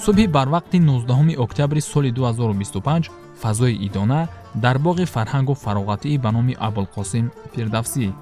Субҳи барвақти 19 октябри соли 2025 фазои идона дар боғи фарҳангу фароғатии ба номи Абулқосим Фирдавсӣ.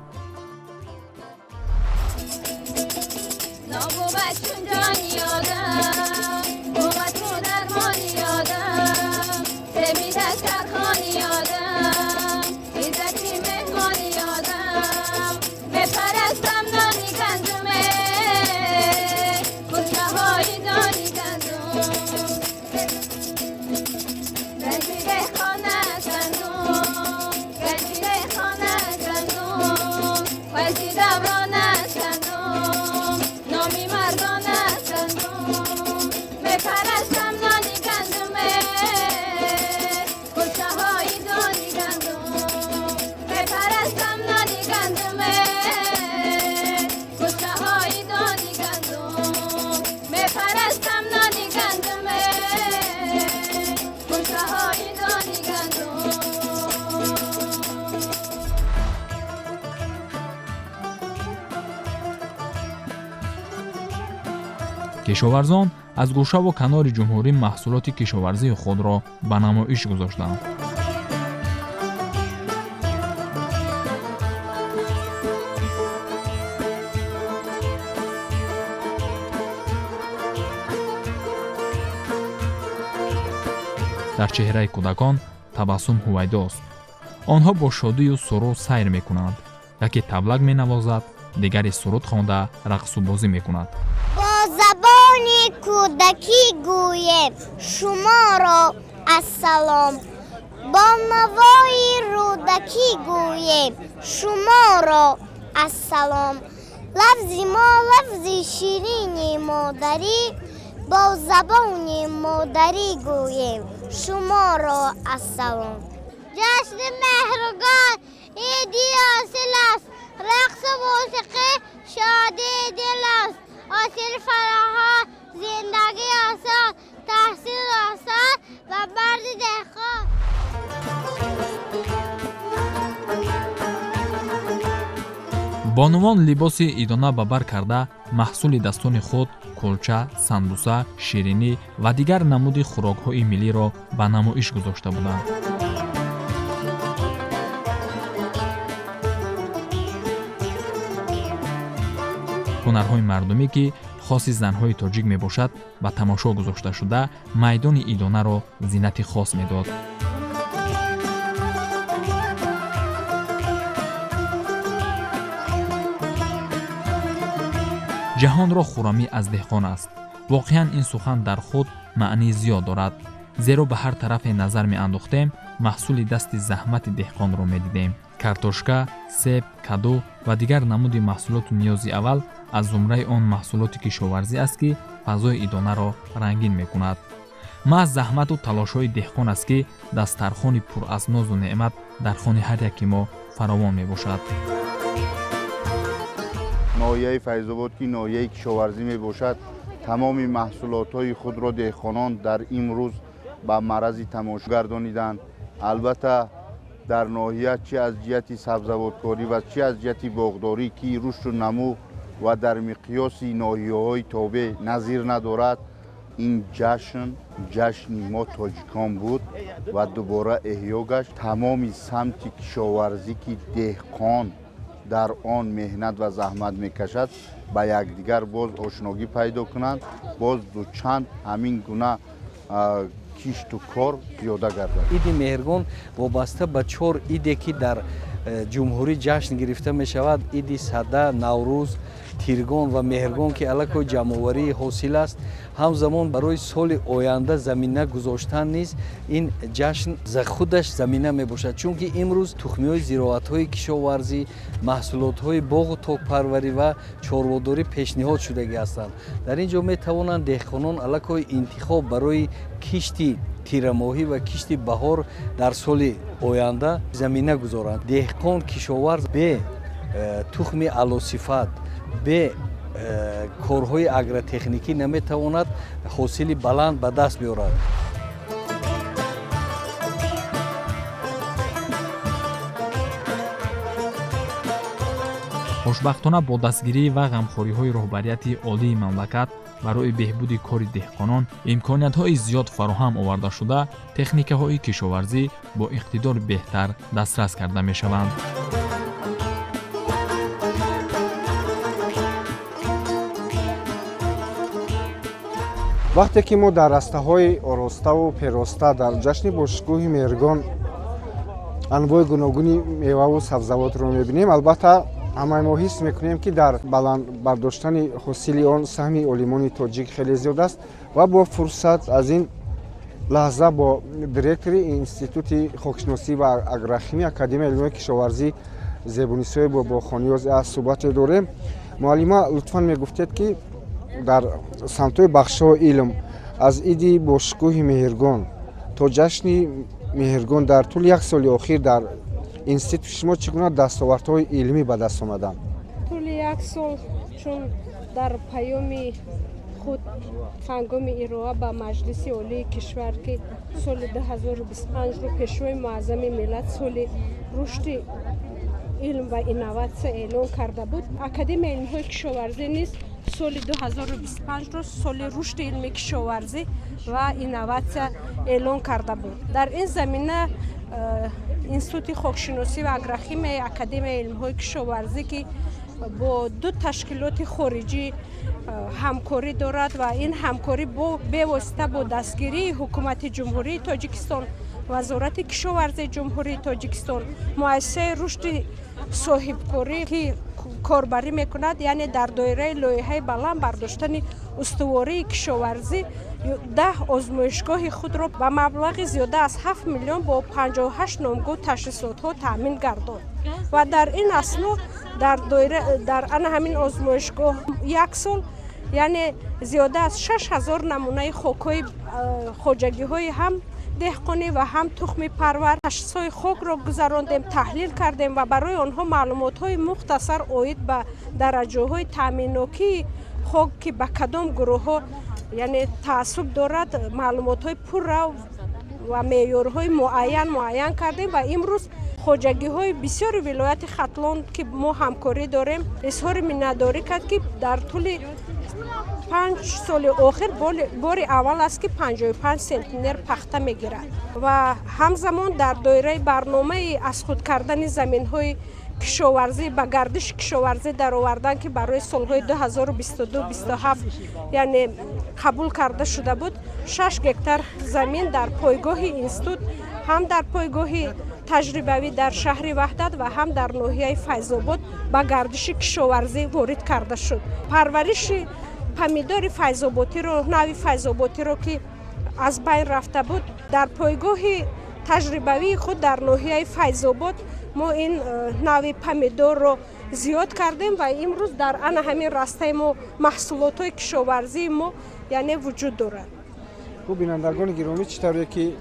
Кишоварзон аз гӯшаву канори ҷумҳурӣ маҳсулоти кишоварзии худро ба намоиш гузоштанд. Дар чеҳраи кӯдакон табассум ҳувайдост. Онҳо бо шодию сурур сайр мекунанд. Яке таблак менавозад, дигаре суруд хонда рақсу бозӣ мекунад. Забони кӯдакӣ гӯем шуморо ассалом, бо навои рӯдакӣ гӯем шуморо ассалом. Лафзи мо лафзи ширини модарӣ, бо забони модарӣ гӯем шуморо ассалом. Ҷашни Меҳргон иди ҳосил аст, рақсу мусиқӣ шодии дил аст. Ҳосил фароҳо, зиндагӣ осон, таҳсил осон ва марди деҳқон. Бонувон либоси идона ба бар карда маҳсули дастони худ кулча, сандуса, ширинӣ ва дигар намуди хӯрокҳои миллиро ба намоиш гузошта буданд. Ҳунарҳои мардумӣ, ки хоси занҳои тоҷик мебошад, ба тамошо гузошта шуда майдони идонаро зинати хос медод. Ҷаҳонро хуррамӣ аз деҳқон аст. Воқеан ин сухан дар худ маънии зиёд дорад, зеро ба ҳар тарафе назар меандохтем, маҳсули дасти заҳмати деҳқонро медидем. Картошка, себ, каду ва дигар намуди маҳсулоту ниёзи аввал аз зумраи он маҳсулоти кишоварзӣ аст, ки фазои идонаро рангин мекунад. Маҳз заҳмату талошҳои деҳқон аст, ки дастархони пур аз нозу неъмат дар хони ҳар яки мо фаровон мебошад. Ноҳияи Файзобод, ки ноҳияи кишоварзӣ мебошад, тамоми маҳсулотҳои худро деҳқонон дар имрӯз ба маърази тамошо гардониданд. Албатта дар ноҳия чи аз ҷиҳати сабзавоткорӣ ва чи аз ҷиҳати боғдорӣ, ки рушду намӯ ва дар миқёси ноҳияҳои тобеъ назир надорад, ин ҷашн ҷашни мо тоҷикон буд ва дубора эҳё гашт. Тамоми самти кишоварзӣ, ки деҳқон дар он меҳнат ва заҳмат мекашад, ба якдигар боз ошногӣ пайдо кунанд, боз дучанд ҳамин гуна кишту кор зиёда гардад. Иди Меҳргон вобаста ба чор иде, ки дар ҷумҳурӣ ҷашн гирифта мешавад, иди Сада, Наврӯз, Тиргон ва Меҳргон, ки аллакай ҷамъоварии ҳосил аст, ҳамзамон барои соли оянда замина гузоштан низ ин ҷашн худаш замина мебошад, чунки имрӯз тухмиҳои зироатҳои кишоварзӣ, маҳсулотҳои боғу токпарварӣ ва чорводорӣ пешниҳод шудагӣ ҳастанд. Дар ин ҷо метавонанд деҳқонон аллакай интихоб барои кишти тирамоҳӣ ва кишти баҳор дар соли оянда замина гузоранд. Деҳқон кишоварз бе тухми аълосифат, бе корҳои агротехникӣ наметавонад ҳосили баланд ба даст биёрад. Хушбахтона бо дастгирӣ ва ғамхориҳои роҳбарияти олии мамлакат Барои беҳбуди кори деҳқонон имкониятҳои зиёд фароҳам оварда шуда, техникаҳои кишоварзӣ бо иқтидори беҳтар дастрас карда мешаванд. Вақте ки мо дар растаҳои ороставу пероста дар ҷашни бошукӯҳи Меҳргон анвои гуногуни меваву сабзавотро мебинем, албатта ҳамаи мо ҳис мекунем, ки дар баланд бардоштани ҳосили он саҳми олимони тоҷик хеле зиёд аст. Ва бо фурсат аз ин лаҳза бо директори Институти хокшиносӣ ва агрохимия Академияи илмҳои кишоварзӣ Зебунисои Бобохониёз аз суҳбате дорем. Муаллима, лутфан мегуфтед, ки дар самтҳои бахшҳои илм аз иди бошукӯҳи Меҳргон то ҷашни Меҳргон дар тӯли як соли охир дар институти шумо чӣ гуна дастовардҳои илмӣ ба даст омаданд? Тӯли як сол, чун дар паёми худ ҳангоми ироа ба Маҷлиси Олии кишвар, ки соли 2025-ро Пешвои Муаззами миллат соли рушди илм ва инноватсия эълон карда буд, Академияи илмҳои кишоварзӣ низ соли 2025-ро соли рушди илми кишоварзӣ ва инноватсия эълон карда буд. Дар ин замина Институти хокшиносӣ ва агрохимияи Академияи илмҳои кишоварзӣ, ки бо ду ташкилоти хориҷӣ ҳамкорӣ дорад ва ин ҳамкорӣ бевосита бо дастгирии Ҳукумати Ҷумҳурии Тоҷикистон, Вазорати кишоварзии Ҷумҳурии Тоҷикистон, Муассисаи рушди соҳибкорӣ, ки корбарӣ мекунад, яъне дар доираи лоиҳаи баланд бардоштани устувории кишоварзӣ 10 озмоишгоҳи худро ба маблағи зиёда аз 7 миллион бо 58 номгӯ таҷҳизотҳо таъмин гардонд. Ва дар ин асно дар ана ҳамин озмоишгоҳ як сол, яъне зиёда аз 6000 намунаи хокҳои хоҷагиҳои ҳам деҳқонӣ ва ҳам тухмипарвар ташхисҳои хокро гузарондем, таҳлил кардем ва барои онҳо маълумотҳои мухтасар оид ба дараҷаҳои таъминнокии хок, ки ба кадом гурӯҳҳо, яъне таассуб дорад, маълумотҳои пурра ва меъёрҳои муайян кардем. Ва имрӯз хоҷагиҳои бисёри вилояти Хатлон, ки мо ҳамкорӣ дорем, изҳори миннатдорӣ кард, ки дар тӯли 5 соли охир бори аввал аст, ки 55 сентнер пахта мегирад. Ва ҳамзамон дар доираи барномаи аз худ кардани заминҳои кишоварзӣ ба гардиши кишоварзӣ даровардан, ки барои солҳои 2022-27, яъне қабул карда шуда буд, 6 гектар замин дар пойгоҳи институт, ҳам дар пойгоҳи таҷрибавӣ дар шаҳри Ваҳдат ва ҳам дар ноҳияи Файзобод ба гардиши кишоварзӣ ворид карда шуд. Парвариши помидори файзоботиро, нави файзоботиро, ки аз байн рафта буд, дар пойгоҳи таҷрибавии худ дар ноҳияи Файзобод мо ин нави помидорро зиёд кардем ва имрӯз дар ана ҳамин растаи мо маҳсулотҳои кишоварзии мо, яъне, вуҷуд дорад. Хуб, бинандагони гиромӣ, чӣ тавре ки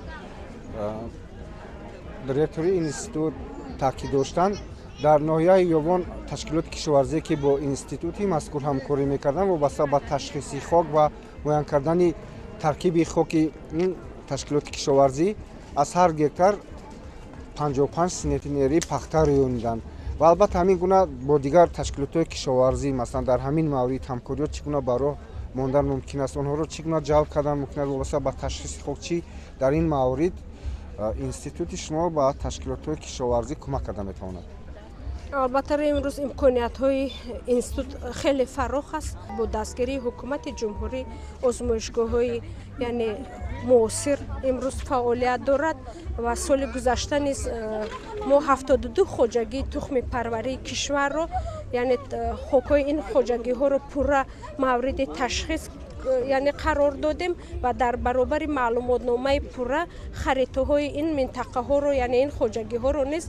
директори институт таъкид доштанд, дар ноҳияи Ёвон ташкилоти кишоварзие, ки бо институти мазкур ҳамкорӣ мекарданд, вобаста ба ташхиси хок ва муайян кардани таркиби хоки ин ташкилоти кишоварзӣ аз ҳар гектар 55 сентнери пахта рӯёниданд. Ва албатта ҳамин гуна бо дигар ташкилотҳои кишоварзӣ, масалан, дар ҳамин маврид ҳамкориҳо чӣ гуна ба роҳ мондан мумкин аст, онҳоро чӣ гуна ҷалб кардан мумкин аст, вобаста ба ташхиси хок чӣ дар ин маврид институти шумо ба ташкилотҳои кишоварзӣ кӯмак карда метавонад? Албатта, имрӯз имкониятҳои институт хеле фарох аст. Бо дастгирии Ҳукумати ҷумҳурӣ озмоишгоҳҳои, яъне, муосир имрӯз фаъолият дорад ва соли гузашта низ мо 72 хоҷагии тухмипарварии кишварро, яъне хокҳои ин хоҷагиҳоро пурра мавриди ташхис, яъне, қарор додем ва дар баробари маълумотномаи пурра харитаҳои ин минтақаҳоро, яъне ин хоҷагиҳоро низ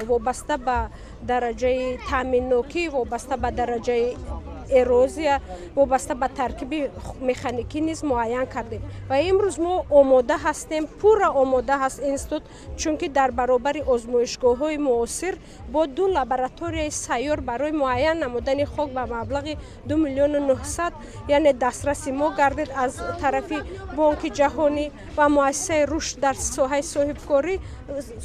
вобаста ба дараҷаи таъминнокӣ, вобаста ба дараҷаи эрозия, вобаста ба таркиби механикӣ низ муайян кардем. Ва имрӯз мо омода ҳастем, пурра омода ҳаст институт, чунки дар баробари озмоишгоҳҳои муосир бо ду лабораторияи сайёр барои муайян намудани хок ба маблағи 2 900 000, яъне, дастраси мо гардид аз тарафи Бонки Ҷаҳонӣ ва Муассисаи рушд дар соҳаи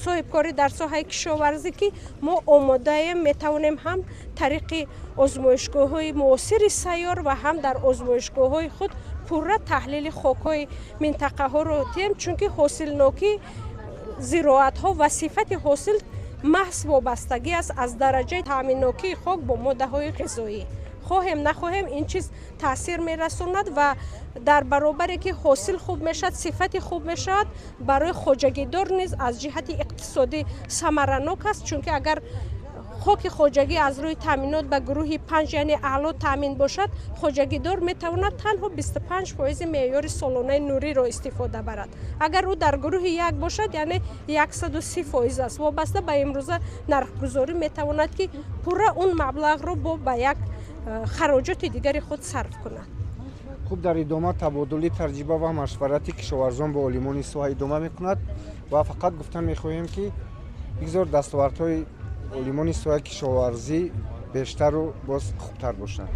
соҳибкорӣ дар соҳаи кишоварзӣ, ки мо омодаем, метавонем ҳам тариқи озмоишгоҳҳои муосири сайёр ва ҳам дар озмоишгоҳҳои худ пурра таҳлили хокҳои минтақаҳоро тиҳем, чунки ҳосилнокии зироатҳо ва сифати ҳосил маҳз вобастагӣ аст аз дараҷаи таъминнокии хок бо моддаҳои ғизоӣ. Хоҳем нахоҳем ин чиз таъсир мерасонад ва дар баробаре ки ҳосил хуб мешавад, сифати хуб мешавад, барои хоҷагидор низ аз ҷиҳати иқтисодӣ самаранок аст, чунки агар хоки хоҷагӣ аз рӯи таъминот ба гурӯҳи 5, яъне аъло таъмин бошад, хоҷагидор метавонад танҳо 25% меъёри солонаи нуриро истифода барад. Агар ӯ дар гурӯҳи 1 бошад, яъне 130% аст. Вобаста ба имрӯза нархгузорӣ метавонад ки пурра он маблағро бо ба як хароҷоти дигари худ сарф кунад. Хуб, дар идома табодули таҷриба ва машварати кишоварзон бо олимони соҳа идома мекунад ва фақат гуфтан мехоҳем, ки бигзор дастовардҳои олимони соҳаи кишоварзӣ бештару боз хубтар бошанд.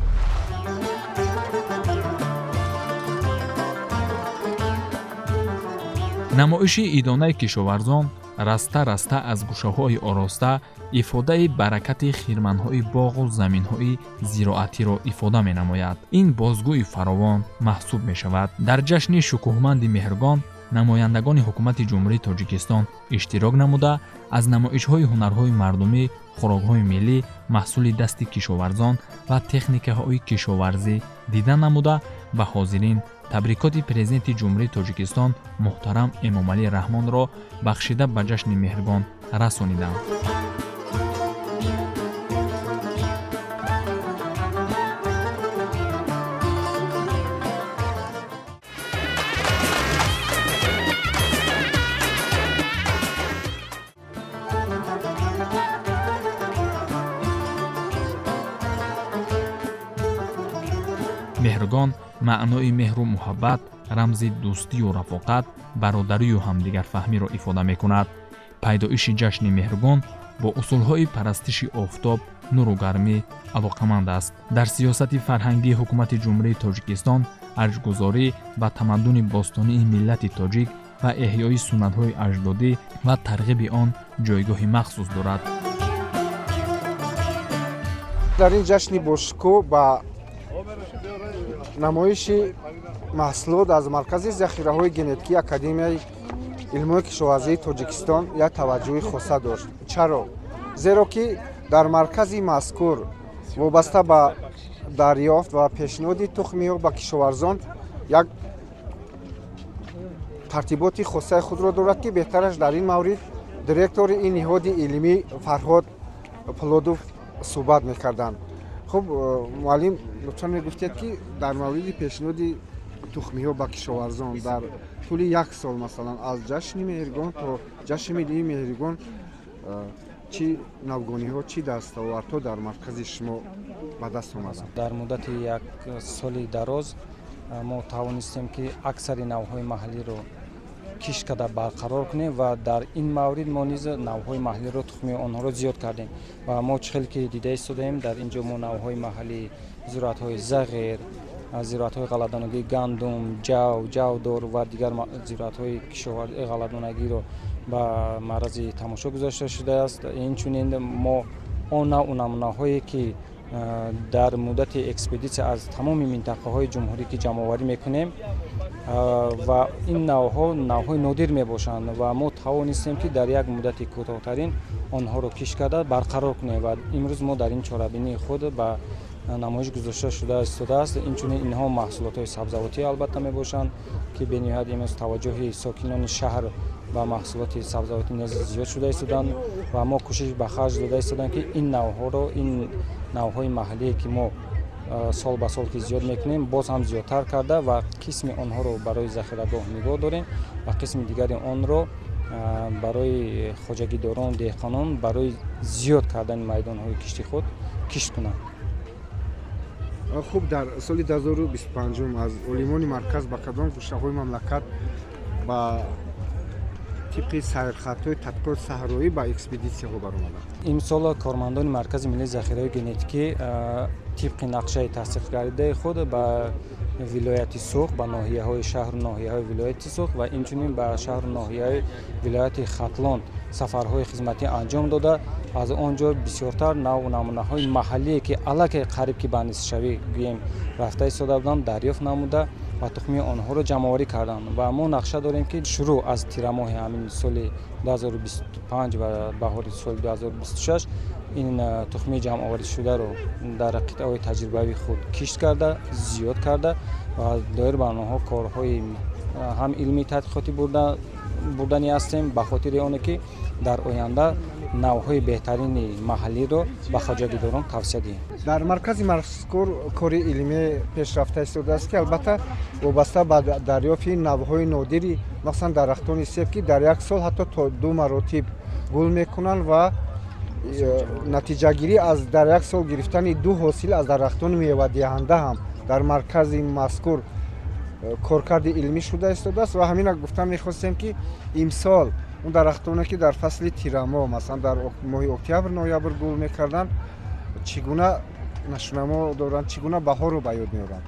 Намоиши идонаи кишоварзон раста раста аз гӯшаҳои ороста ифодаи баракати хирманҳои боғу заминҳои зироатиро ифода менамояд. Ин бозгӯи фаровон маҳсуб мешавад. Дар ҷашни шукӯҳманди Меҳргон намояндагони ҳукумати Ҷумҳурии Тоҷикистон иштирок намуда, аз намоишҳои ҳунарҳои мардумӣ, хӯрокҳои миллӣ, маҳсули дасти кишоварзон ва техникаҳои кишоварзӣ дида намуда, ба ҳозирин табрикоти президенти Ҷумҳурии Тоҷикистон муҳтарам Эмомалӣ Раҳмонро бахшида ба ҷашни Меҳргон расониданд. Меҳргон маънои меҳру муҳаббат, рамзи дӯстию рафоқат, бародарию ҳамдигарфаҳмиро ифода мекунад. Пайдоиши ҷашни Меҳргон бо усулҳои парастиши офтоб, нуру гармӣ алоқаманд аст. Дар сиёсати фарҳангии ҳукумати Ҷумҳурии Тоҷикистон арҷгузорӣ ба тамаддуни бостонии миллати тоҷик ва эҳёи суннатҳои аҷдодӣ ва тарғиби он ҷойгоҳи махсус дорад. Дар ин ҷашни бошукӯҳ ба намоиши маҳсулот аз маркази захираҳои генетикии Академияи илмҳои кишоварзии Тоҷикистон як таваҷҷӯҳи хоса дошт. Чаро? Зеро ки дар маркази мазкур вобаста ба дарёфт ва пешниҳоди тухмиҳо ба кишоварзон як тартиботи хосаи худро дорад, ки беҳтараш дар ин маврид директори ин ниҳоди илмӣ Фарҳод Пулодов суҳбат мекарданд. Хуб, муаллим, лутфан мегуфтед, ки дар мавриди пешниҳоди тухмиҳо ба кишоварзон дар тӯли як сол, масалан, аз ҷашни Меҳргон то ҷашни миллии Меҳргон чӣ навгониҳо, чӣ дастовардҳо дар маркази шумо ба даст омаданд? Дар муддати як соли дароз мо тавонистем, ки аксари навъҳои маҳаллиро кишт карда барқарор кунем ва дар ин маврид мо низ навъҳои маҳаллиро, тухмии онҳоро зиёд кардем ва мо чӣ хел ки дида истодаем, дар ин ҷо мо навъҳои маҳаллӣ, зироатҳои зағир, зироатҳои ғалладонагӣ, гандум, ҷав, ҷавдор ва дигар зироатҳои кишоварзии ғалладонагиро ба маърази тамошо гузошта шудааст. Инчунин мо он навъу намунаҳое ки дар муддати экспедитсия аз тамоми минтақаҳои ҷумҳурӣ ки ҷамъоварӣ мекунем ва ин навъҳо навъҳои нодир мебошанд ва мо тавонистем, ки дар як муддати кӯтоҳтарин онҳоро кишт карда барқарор кунем ва имрӯз мо дар ин чорабинии худ ба намоиш гузошта шуда истодааст. Инчунин инҳо маҳсулотҳои сабзавотӣ албатта мебошанд, ки бениҳоят имрӯз таваҷҷӯҳи сокинони шаҳр ба маҳсулоти сабзавотӣ низ зиёд шуда истоданд ва мо кӯшиш ба харҷ дода истоданд, ки ин навъҳоро, ин навъҳои маҳаллие ки мо сол ба сол ки зиёд мекунем, боз ҳам зиёдтар карда ва қисми онҳоро барои захирагоҳ нигоҳ дорем ва қисми дигари онро барои хоҷагидорон, деҳқонон барои зиёд кардани майдонҳои кишти худ кишт кунанд. Хуб, дар соли 2025 аз олимони марказ ба кадом гӯшаҳои мамлакат ба тибқи сайрхатҳои тадқиқоти саҳроӣ ба экспедитсияҳо баромаданд? Имсол кормандони Маркази миллии захираҳои генетикӣ тибқи нақшаи тасдиқгардидаи худ ба вилояти Суғд, ба ноҳияҳои шаҳру ноҳияҳои вилояти Суғд ва инчунин ба шаҳру ноҳияҳои вилояти Хатлон Сафарҳои хизматӣ анҷом дода, аз он ҷо бисёртар навъу намунаҳои маҳаллие, ки аллакай қариб ки ба нисфшавӣ гӯем рафта истода буданд, дарёфт намуда ва тухмии онҳоро ҷамъоварӣ карданд. Ва мо нақша дорем, ки шурӯъ аз тирамоҳи ҳамин соли 2025 ва баҳори соли 2026 ин тухмии ҷамъоварӣшударо дар қитъаҳои таҷрибавии худ кишт карда, зиёд карда ва доир ба онҳо корҳои ҳам илмии тадқиқотӣ бурданӣ ҳастем, ба хотири оне ки дар оянда навъҳои беҳтарини маҳаллиро ба хоҷагидорон тавсия диҳем. Дар маркази мазкур кори илмӣ пешрафта истодааст, ки албатта вобаста ба дарёфти навъҳои нодири, махсусан дарахтони себ, ки дар як сол ҳатто то 2 маротиб гул мекунанд ва натиҷагирӣ аз дар як сол гирифтани 2 ҳосил аз дарахтони мевадиҳанда ҳам дар маркази мазкур коркарди илмӣ шуда истодааст. Ва ҳамина гуфта мехостем, ки имсол он дарахтоне, ки дар фасли тирамо, масалан дар моҳи октябр, ноябр гул мекарданд, чӣ гуна нашунамо доранд, чӣ гуна баҳорро ба ёд меоранд?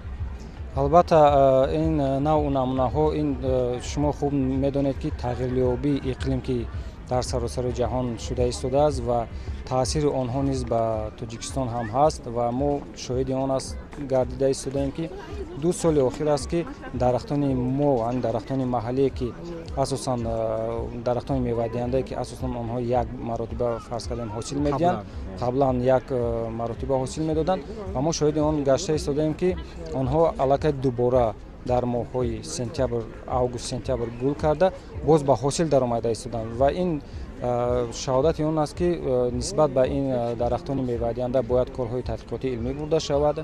Албатта, ин навъу намунаҳо, ин шумо хуб медонед, ки тағйирёбии иқлим, ки дар саросари ҷаҳон шуда истодааст ва таъсири онҳо низ ба Тоҷикистон ҳам ҳаст, ва мо шоҳиди он аст гардида истодаем, ки 2 соли охир аст, ки дарахтони мо, ҳамин дарахтони маҳаллие, ки асосан дарахтони мевадиҳандае, ки асосан онҳо як маротиба, фарз кардем, ҳосил медиҳанд, қаблан як маротиба ҳосил медоданд, ва мо шоҳиди он гашта истодаем, ки онҳо аллакай дубора дар моҳҳои сентябр, август, сентябр гул карда, боз ба ҳосил даромада истоданд. Ва ин шаҳодати он аст, ки нисбат ба ин дарахтони мевадиҳанда бояд корҳои тадқиқотии илмӣ бурда шавад.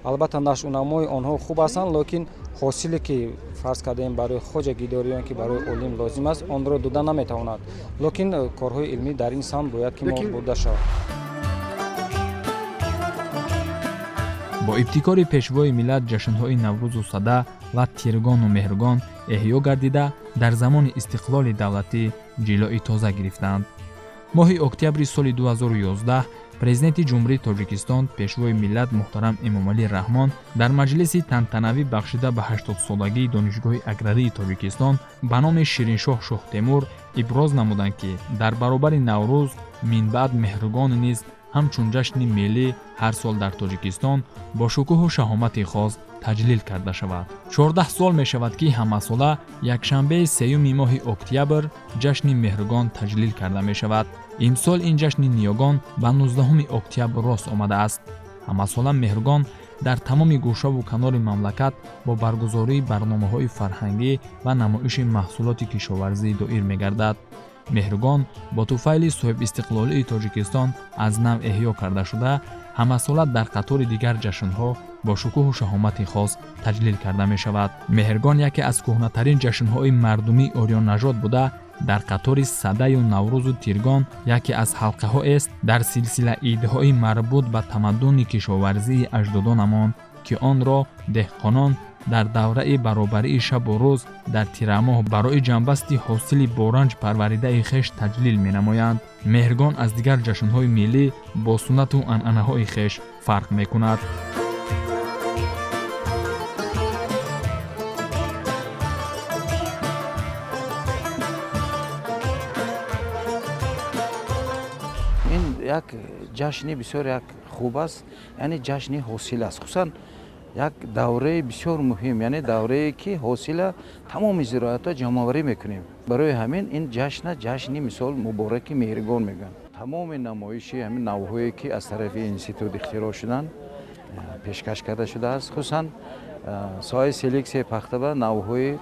Албатта, нашъунамои онҳо хуб ҳастанд, лекин ҳосиле, ки фарз кардаем барои хоҷагидорӣ ё ки барои олим лозим аст, онро дода наметавонад. Лекин корҳои илмӣ дар ин самт бояд ки мо бурда шавад. Бо ибтикори пешвои миллат ҷашнҳои Наврӯзу Сада ва Тиргону Меҳргон эҳё гардида, дар замони истиқлоли давлатӣ ҷилои тоза гирифтанд. Моҳи октябри соли 2011 президенти Ҷумҳурии Тоҷикистон, пешвои миллат муҳтарам Эмомалӣ Раҳмон дар маҷлиси тантанавӣ бахшида ба 80-солагии Донишгоҳи аграрии Тоҷикистон ба номи Шириншоҳ Шоҳтемур иброз намуданд, ки дар баробари Наврӯз минбаъд Меҳргон низ ҳамчун ҷашни миллӣ ҳар сол дар Тоҷикистон бо шукӯҳу шаҳомати хос таҷлил карда шавад. 14 сол мешавад, ки ҳамасола якшанбеи 3-юми моҳи октябр ҷашни Меҳргон таҷлил карда мешавад. Имсол ин ҷашни ниёгон ба 19 октябр рост омадааст. Ҳамасола Меҳргон дар тамоми гӯшаву канори мамлакат бо баргузории барномаҳои фарҳангӣ ва намоиши маҳсулоти кишоварзӣ доир мегардад. Меҳргон бо туфайли соҳибистиқлолии Тоҷикистон аз нав эҳё карда шуда, ҳамасола дар қатори дигар ҷашнҳо бо шукӯҳу шаҳомати хос таҷлил карда мешавад. Меҳргон яке аз кӯҳнатарин ҷашнҳои мардумии ориённажод буда, дар қатори Садаю Наврӯзу Тиргон яке аз ҳалқаҳоест дар силсила идҳои марбут ба тамаддуни кишоварзии аҷдодонамон, ки онро деҳқонон дар давраи баробарии шабу рӯз дар тирамоҳ барои ҷамъбасти ҳосили боранҷ парваридаи хеш таҷлил менамоянд. Меҳргон аз дигар ҷашнҳои миллӣ бо суннату анъанаҳои хеш фарқ мекунад. Ин як ҷашни бисёр як хуб аст, яъне ҷашни ҳосил аст. Хусусан як давраи бисёр муҳим, яъне даврае, ки ҳосила тамоми зироатҳо ҷамъоварӣ мекунем. Барои ҳамин ин ҷашна ҷашни мисол мубораки Меҳргон мегӯянд. Тамоми намоиши ҳамин навъҳое, ки аз тарафи институт ихтироъ шуданд, пешкаш карда шудааст. Хусусан соҳаи селексияи пахтаба навъҳои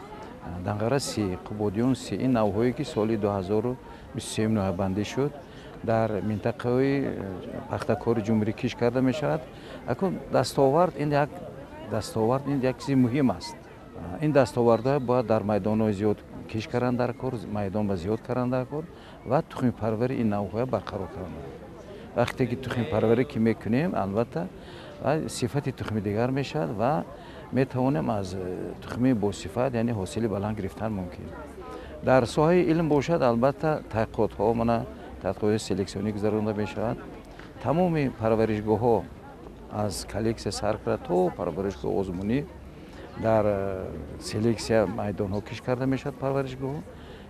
Данғара 30, Қубодиён 30, ин навъҳое, ки соли 2023 ноябандӣ шуд, дар минтақаҳои пахтакори ҷумҳурӣ кишт карда мешавад. Акун дастовард ин як дастовард, ин як чизи муҳим аст. Ин дастовардҳо бояд дар майдонҳои зиёд кишт кардан дар кор, майдон ба зиёд кардан дар кор ва тухмипарварии ин навъҳоя барқарор кардан. Вақте ки тухмипарварӣ ки мекунем, албатта сифати тухми дигар мешавад ва метавонем аз тухми босифат, яъне ҳосили баланд гирифтан мумкин. Дар соҳаи илм бошад, албатта таҳқиқотҳо, мана таҳқиқотҳои селексионӣ гузаронда мешавад. Тамоми парваришгоҳҳо аз коллексия сар карда то парваришгоҳ озмунӣ дар селексия майдонҳо кишт карда мешавад парваришгоҳҳо.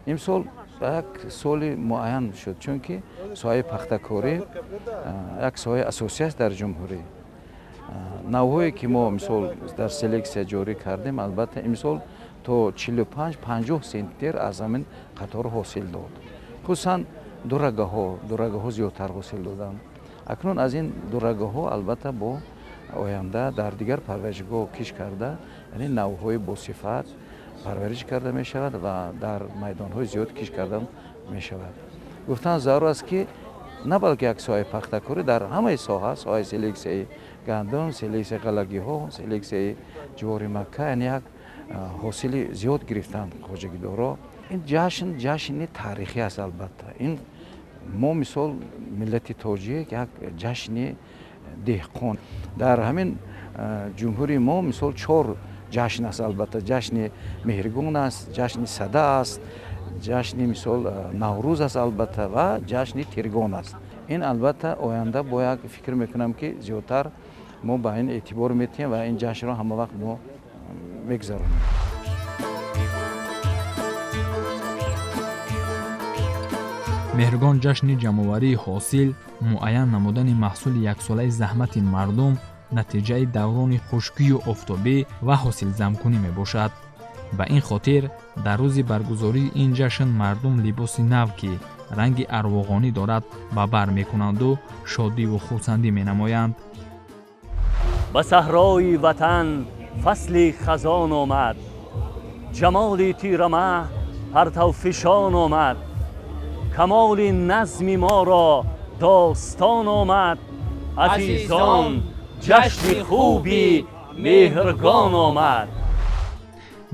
Имсол Як соли муайян шуд, чунки соҳаи пахтакорӣ як соҳаи асосӣ аст дар ҷумҳурӣ. Навҳое ки мо мисол дар селексия ҷорӣ кардем, албатта имсол то 45-50 сентнер аз ҳамин қатор ҳосил дод. Хусусан дурагаҳо зиёдтар ҳосил доданд. Акнун аз ин дурагаҳо албатта бо оянда дар дигар парваришгоҳ киш карда, яъне навъҳои босифат парвариш карда мешавад ва дар майдонҳои зиёд киш карда мешавад. Гуфтан зарур аст, ки на балки як соҳаи пахтакорӣ, дар ҳамаи соҳа, соҳаи селексияи гандум, селексияи ғалагиҳо, селексияи ҷувори макка, яъне як ҳосили зиёд гирифтанд хоҷагидорро. Ин ҷашн ҷашни таърихӣ аст албатта. Ин мо мисол миллати тоҷик як ҷашни деҳқон. Дар ҳамин ҷумҳурии мо мисол 4 ҷашн аст албатта. Ҷашни Меҳргон аст, ҷашни Сада аст, ҷашни мисол Наврӯз аст албатта ва ҷашни Тиргон аст. Ин албатта оянда бо як фикр мекунам, ки зиёдтар мо ба ин эътибор метиҳем ва ин ҷашнро ҳама вақт мо мегузаронем. Меҳргон ҷашни ҷамъоварии ҳосил, муайян намудани маҳсули яксолаи заҳмати мардум, натиҷаи даврони хушкию офтобӣ ва ҳосилзамкунӣ мебошад. Ба ин хотир дар рӯзи баргузории ин ҷашн мардум либоси нав, ки ранги арвоғонӣ дорад, ба бар мекунанду шодиву хурсандӣ менамоянд. Ба саҳрои ватан фасли хазон омад, ҷамоли тирамаҳ партавфишон омад, камоли назми моро достон омад, азизон ҷашни хуби Меҳргон омад.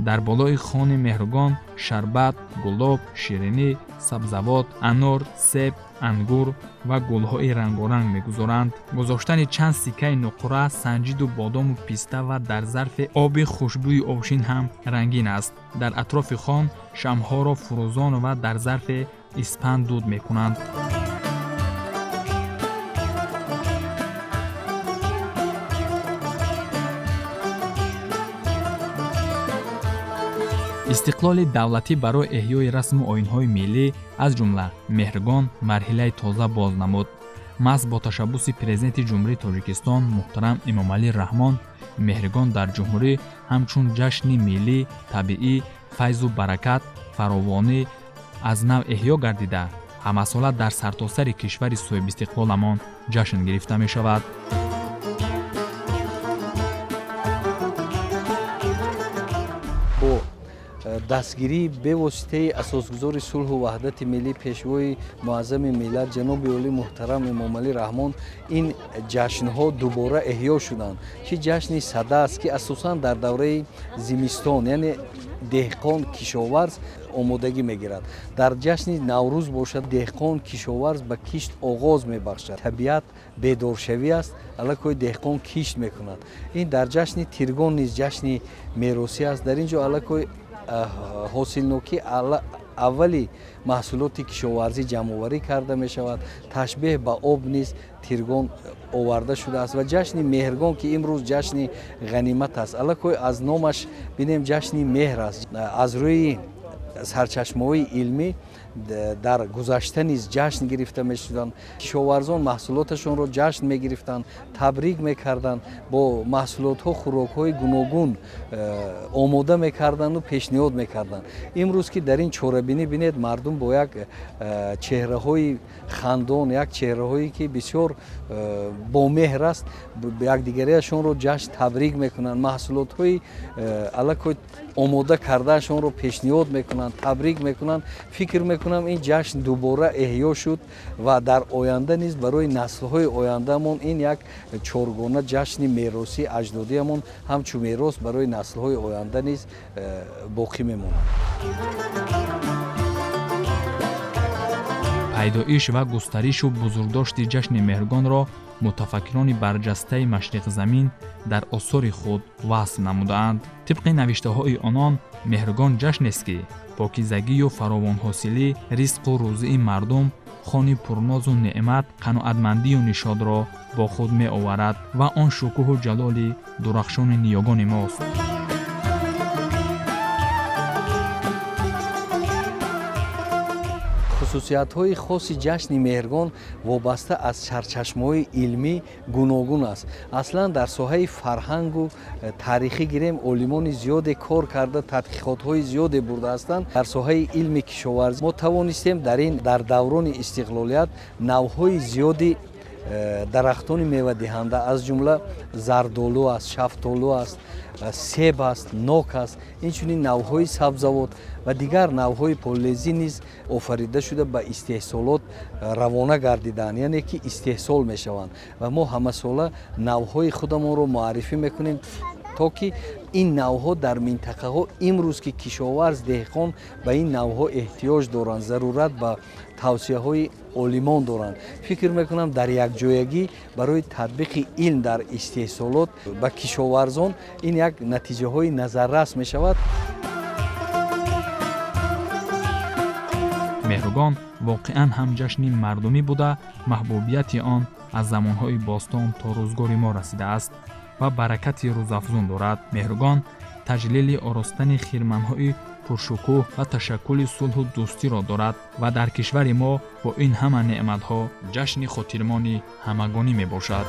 Дар болои хони Меҳргон шарбат, гулоб, ширинӣ, сабзавот, анор, себ, ангур ва гулҳои рангоранг мегузоранд. Гузоштани чанд сиккаи нуқра, санҷиду бодому писта ва дар зарфи оби хушбӯи обшин ҳам рангин аст. Дар атрофи хон шамъҳоро фурӯзон ва дар зарфи испанд дуд мекунанд. Истиқлоли давлатӣ барои эҳёи расму оинҳои миллӣ, аз ҷумла Меҳргон, марҳилаи тоза боз намуд. Маҳз бо ташаббуси президенти Ҷумҳурии Тоҷикистон муҳтарам Эмомалӣ Раҳмон Меҳргон дар ҷумҳурӣ ҳамчун ҷашни миллӣ, табиӣ, файзу баракат, фаровонӣ аз нав эҳё гардида, ҳамасола дар сартосари кишвари соҳибистиқлоламон ҷашн гирифта мешавад. Бо дастгирии бевоситаи асосгузори сулҳу ваҳдати миллӣ, пешвои муаззами миллат ҷаноби олӣ муҳтарам Эмомалӣ Раҳмон ин ҷашнҳо дубора эҳё шуданд. Чи ҷашни Сада аст, ки асосан дар давраи зимистон, яъне деҳқон кишоварз омодагӣ мегирад. Дар ҷашни Наврӯз бошад, деҳқон кишоварз ба кишт оғоз мебахшад. Табиат бедоршавӣ аст, аллакай деҳқон кишт мекунад. Ин дар ҷашни Тиргон низ ҷашни меросӣ аст. Дар ин ҷо аллакай ҳосилнокӣ аввали маҳсулоти кишоварзӣ ҷамъоварӣ карда мешавад. Ташбеҳ ба об низ Тиргон оварда шудааст ва ҷашни Меҳргон, ки имрӯз ҷашни ғанимат аст, аллакай аз номаш бинем ҷашни меҳр аст. Аз рӯи сарчашмаҳои илмӣ дар гузашта низ ҷашн гирифта мешуданд. Кишоварзон маҳсулоташонро ҷашн мегирифтанд, табрик мекарданд, бо маҳсулотҳо хӯрокҳои гуногун омода мекарданду пешниҳод мекарданд. Имрӯз ки дар ин чорабинӣ бинед, мардум бо як чеҳраҳои хандон, як чеҳраҳое ки бисёр бомеҳр аст, якдигариашонро ҷашн табрик мекунанд, маҳсулотҳои аллакай омода кардаашонро пешниҳод мекунанд, табрик мекунанд. Фикр мекунам ин ҷашн дубора эҳё шуд ва дар оянда низ барои наслҳои ояндамон ин як чоргона ҷашни меросии аҷдодиамон ҳамчун мерос барои наслҳои оянда низ боқӣ мемонад. Пайдоиш ва густаришу бузургдошти ҷашни Меҳргонро мутафаккирони барҷастаи машриқзамин дар осори худ васф намудаанд. Тибқи навиштаҳои онон, Меҳргон ҷашнест, ки покизагию фаровонҳосилӣ, ризқу рӯзии мардум, хони пурнозу неъмат, қаноатмандию нишодро бо худ меоварад ва он шукӯҳу ҷалоли дурахшони ниёгони мост. Хусусиятҳои хоси ҷашни Меҳргон вобаста аз сарчашмаҳои илмӣ гуногун аст. Аслан дар соҳаи фарҳангу таърихӣ гирем, олимони зиёде кор карда, тадқиқотҳои зиёде бурда ҳастанд. Дар соҳаи илми кишоварзӣ мо тавонистем дар даврони истиқлолият навъҳои зиёди дарахтони мевадиҳанда, аз ҷумла зардолу аст, шафтолу аст, себ аст, нок аст, инчунин навъҳои сабзавот ва дигар навъҳои полезӣ низ офарида шуда ба истеҳсолот равона гардидаанд, яъне ки истеҳсол мешаванд ва мо ҳамасола навъҳои худамонро муаррифӣ мекунем, то ки ин навъҳо дар минтақаҳо имрӯз ки кишоварз, деҳқон ба ин навъҳо эҳтиёҷ доранд, зарурат ба тавсияҳои олимон доранд. Фикр мекунам дар якҷоягӣ барои татбиқи илм дар истеҳсолот ба кишоварзон ин як натиҷаҳои назаррас мешавад. Меҳргон воқеан ҳам ҷашни мардумӣ буда, маҳбубияти он аз замонҳои бостон то рӯзгори мо расидааст ва баракати рӯзафзун дорад. Меҳргон таҷлили оростани хирманҳои пуршукӯҳ ва ташаккули сулҳу дӯстиро дорад ва дар кишвари мо бо ин ҳама неъматҳо ҷашни хотирмони ҳамагонӣ мебошад.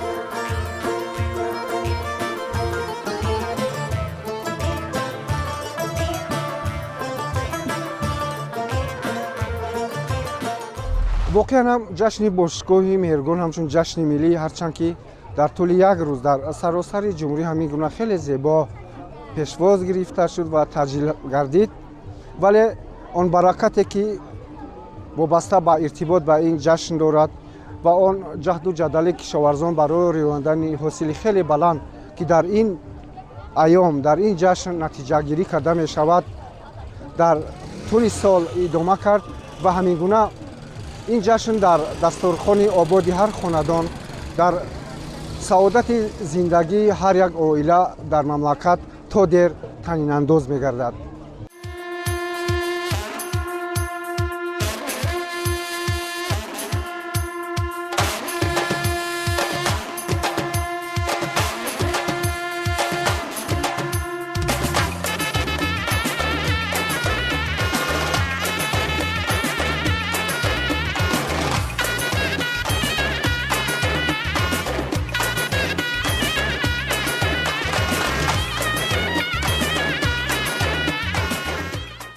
Воқеан ҳам ҷашни бошгоҳи Меҳргон ҳамчун ҷашни миллӣ, ҳарчанд ки дар тӯли як рӯз дар саросари ҷумҳурӣ ҳамин гуна хеле зебо пешвоз гирифта шуд ва таҷлил гардид, вале он баракате ки вобаста ба иртибот ба ин ҷашн дорад ва он ҷаҳду ҷадали кишоварзон барои рӯёндани ҳосили хеле баланд, ки дар ин айём, дар ин ҷашн натиҷагирӣ карда мешавад, дар тӯли сол идома кард ва ҳамин гуна ин ҷашн дар дастурхони ободи ҳар хонадон, дар саодати зиндагии ҳар як оила дар мамлакат то дер танинандоз мегардад.